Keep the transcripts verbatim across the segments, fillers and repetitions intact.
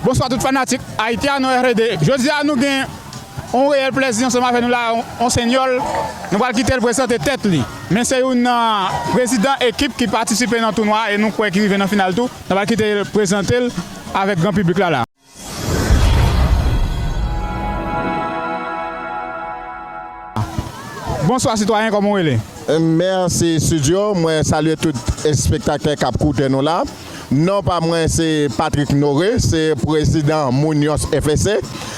Bonswa tout fanatik Haitiano R D. Jodi a nou gen yon reyèl plèzi ansanm avè nou la, yon, yon senyòl. Nou pral kite l prezante tèt li. Men se youn nan prezidan ekip ki patisipe nan tounwa a e nou kwè ki rive nan final tou. Nou pral kite l prezante l avèk gran piblik la la. Bonswa sitwayen, kòman w rele? Mèsi Studio, mwen salye tout espektatè k ap koute nou la. Non pa mwen se Patrick Noré, se prezidan Muñoz F S C.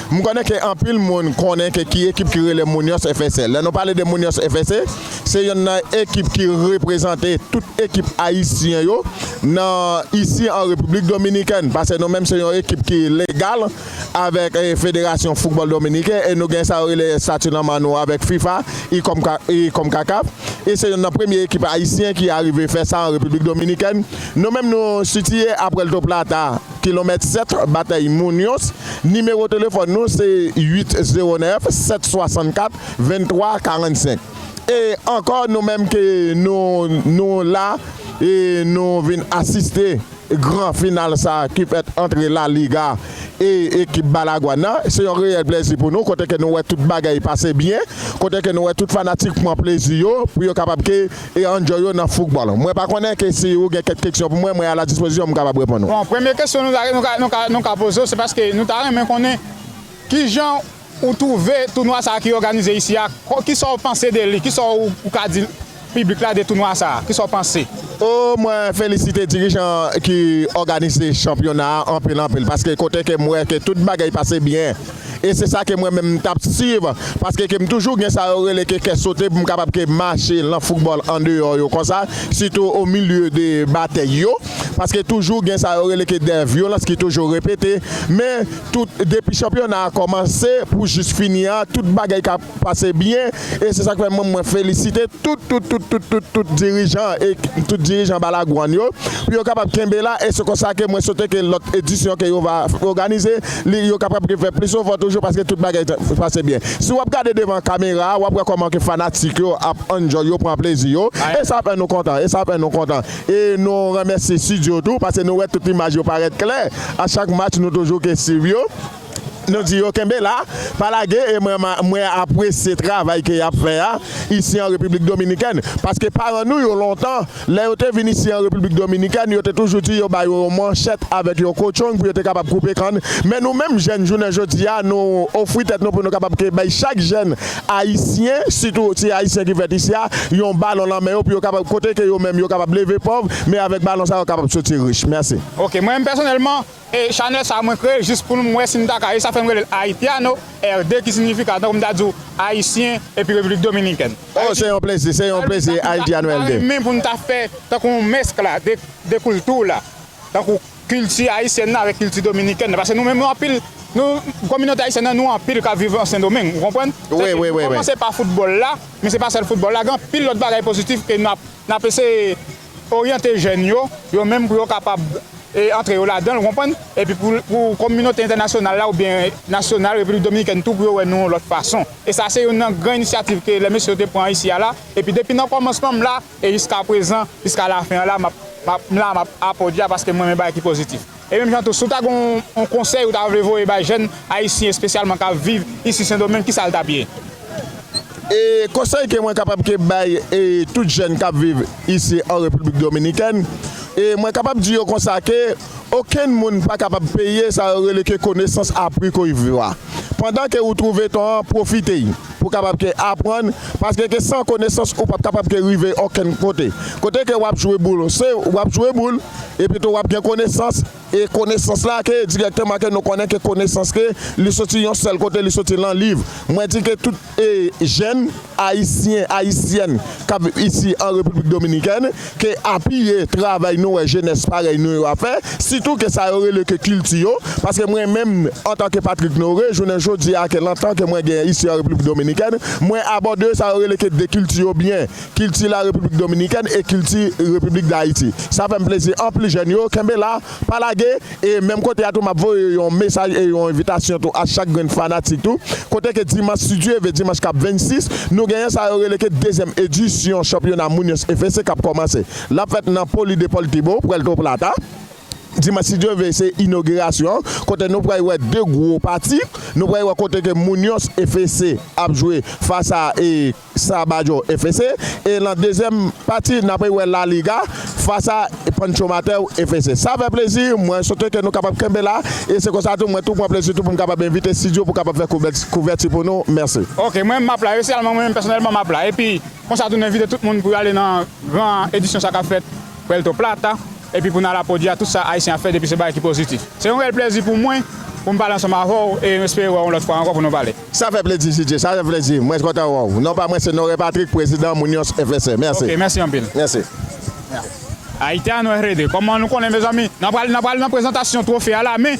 M konnen ke anpil moun konnen ke ki ekip ki rele Muñoz F S C. Lè nou pale de Muñoz F S C, se youn nan ekip ki reprezante tout ekip ayisyen yo nan isi an Repiblik Dominikèn, paske nou menm se yon ekip ki legal avèk, eh, Federasyon Foutbòl Dominiken e nou gen sa yo rele estati nan men nou avèk fifa, i kòm ka-, i kòm kakaf. E se youn nan premye ekip ayisyen ki arive fè sa an Repiblik Dominikèn. Nou menm nou sitiye a Puerto Plata, kilomèt sèt, Batèy Muñoz. Nimewo telefòn nou se uit zewo nèf, sèt swasannkat, venntwa karannsenk. E ankò nou menm ke nou, nou la e nou vin asiste gran final sa ki fèt antre La Liga e ekip Balaguan nan. Se yon reyèl plèzi pou nou, kote ke nou wè tout bagay pase byen, kote ke nou wè tout fanatik pran plezi yo pou yo kapab ke e enjoy yo nan foutbòl. Mwen pa konnen ke si ou gen kèk keksyon pou mwen, mwen a la dispozisyon m kapab reponn ou. Bon, premye kesyon nou ka, nou ka, nou ka, nou ka poze w, se paske nou ta renmen konnen kijan ou twouve tounwa sa a ki òganize isi a, kò-, kisa w panse de li, kisa w, ou ka di piblik la de tounwa sa a, kisa w panse? O, mwen felisite dirijan ki òganize chanpyona a anpil, anpil, paske kote ke m wè ke tout bagay pase byen, e se sa ke mwen menm m t ap swiv, paske ke m toujou gen sa yo rele ke kè sote pou m kapab ke mache lan foutbòl andeyò yo konsa, sitou o milye de batèy yo, paske toujou gen sa yo rele ke de vyolans ki toujou repete, men tout, depi chanpyona a kòmanse pou jis fini an, tout bagay ka pase byen, e se sa k fè mwen, mwen felisite tout, tout, tout, tout, tout, tout dirijan e tout dirijan Balaguan yo, pou yo kapab kenbe la, e se konsa ke mwen swete ke lòt edisyon ke yo va òganize, li, yo kapab fè plis efò toujou, paske tout bagay t-, pase byen. Si w ap gade devan kamera a, w ap wè kòman ke fanatik yo ap enjoy, yo pran plezi yo, e sa fè nou kontan, e sa fè nou kontan. E nou remèsye Studio tou, paske nou wè tout imaj yo parèt klè. A chak match, nou toujou ke swiv yo. Nou di yo kenbe la, pa lage, e mwen, ma-, mwen apresye travay ke y ap fè a isi an Repiblik Dominikèn. Paske paran nou yo lontan, lè yo te vin isi an Repiblik Dominikèn, yo te toujou di yo ba yo yon manchèt avèk yon kochong pou yo te kapab koupe kann. Men nou menm jèn jounen jodi a, nou ofri tèt nou pou nou kapab ke bay chak jèn ayisyen, sitou ti ayisyen ki fèt isi a, yon balon nan men yo pou yo kapab, kote ke yo menm yo kapab leve pòv, men avèk balon sa yo kapab soti rich. Mèsi. Ok, mwen menm pèsonèlman, e chanèl sa a mwen kreye jis pou m wè si m ta ka, e sa fè m rele l Haitiano R D, ki siyifi ka, tankou m ta di w, Ayisyen epi Repiblik Dominikèn. Oh, se yon plezi, se yon plezi, Haitiano R D. Mwen ta renmen pou n ta fè tankou yon mèsk la, de, de kilti la, tankou kilti ayisyèn nan avèk kilti dominikèn nan, paske nou menm nou anpil, nou, kominote ayisyèn nan, nou anpil k ap viv an Sendomeng, ou konprann? Wi, wi, wi, wi. Kòmanse pa foutbòl la, men se pa sèl foutbòl la, gen anpil lòt bagay pozitif ke n ap, n ap eseye oryante jèn yo, yo menm pou yo kapab e antre yo ladan l, ou konprann? Epi pou, pou kominote entènasyonal la oubyen nasyonal Repiblik Dominikèn tou, pou yo wè nou yon lòt fason. E sa se youn nan gran inisyativ ke lè mesye yo te pran isi a la. Epi depi nan kòmansman m la, e jiska prezan, jiska lafen an la, m ap, m ap, m la, m ap apòdi a paske m renmen bagay ki pozitif. E menm jan tou, si w ta gen yon, yon konsèy ou ta vle voye bay jèn ayisyen espesyalman k ap viv isi Sendomeng, kisa l t ap ye? E konsèy ke mwen kapab ke bay, e tout jèn k ap viv isi an Repiblik Dominikèn, e mwen kapab di yo konsa ke okenn moun pa kapab peye sa yo rele ke konesans apri ke w viv la. Pandan ke ou twouve tan an, pwofite y pou kapab ke aprann, paske ke san konesans ou p ap kapab ke rive okenn kote. Kote ke w ap jwe boul, se w ap jwe boul, epi tou w ap gen konesans, e konesans la ke dirèkteman ke nou konnen ke konesans ke li soti yon sèl kote, li soti lan liv. Mwen di ke tout, e jèn ayisyen, ayisyèn k ap isi an Repiblik Dominikèn, ke apiye travay nou wè jenès parèy nou yo ap fè, sitou ke sa yo rele ke kilti yo, paske mwen menm, antanke Patrick Noré, jounen jodi a, ke lontan ke mwen genyen isi an Repiblik Dominikèn, mwen abòde sa yo rele ke de kilti yo byen, kilti la Repiblik Dominikèn e kilti Repiblik Dayiti. Sa fè m plezi anpil jèn yo, kenbe la, pa lage, e menm kote a tou, m ap voye yon mesaj e yon envitasyon tou a chak grenn fanatik tou, kote ke dimanch, si Dye vle, dimanch k ap vennsis, nou genyen sa yo rele ke dezyèm edisyon chanpyona Muñoz F S C k ap kòmanse. L ap fèt nan Polideportivo Puerto Plata. dimanch, si Dye vle, se inogirasyon, kote nou pral wè de gwo pati. Nou pral wè kote ke Muñoz F C ap jwe fas a e Sabajo F C. E nan dezyèm pati, n ap wè La Liga fas a Pancho Mater F C. Sa fè plezi, mwen swete ke nou kapab kenbe la. E se konsa tou, mwen tou pran plezi tou pou m kapab envite Sidyo pou kapab fè kouvèti, kouvèti pou nou. Mèsi. Ok, mwen menm m ap la, espesyalman mwen menm pèsonèlman m ap la. Epi, konsa tou, nou envite tout moun pou y ale nan gran edisyon sa k ap fèt Puerto Plata. Epi pou n al aplodi a tout sa Ayisyen ap fè depi se bagay ki pozitif. Se yon reyèl plezi pou mwen pou m pale ansanm avè w e m espere wè w yon lòt fwa ankò pou nou pale. Sa fè plezi, Sidye, sa fè plezi. Mwen kontan wè w. Non pa mwen se Noré Patrick, prezidan Muñoz F C. Mèsi. Ok, mèsi anpil. Mèsi. Haitiano R D, kòman nou konnen, mezanmi? N ap pral, n ap pral nan prezantasyon twofe a la, men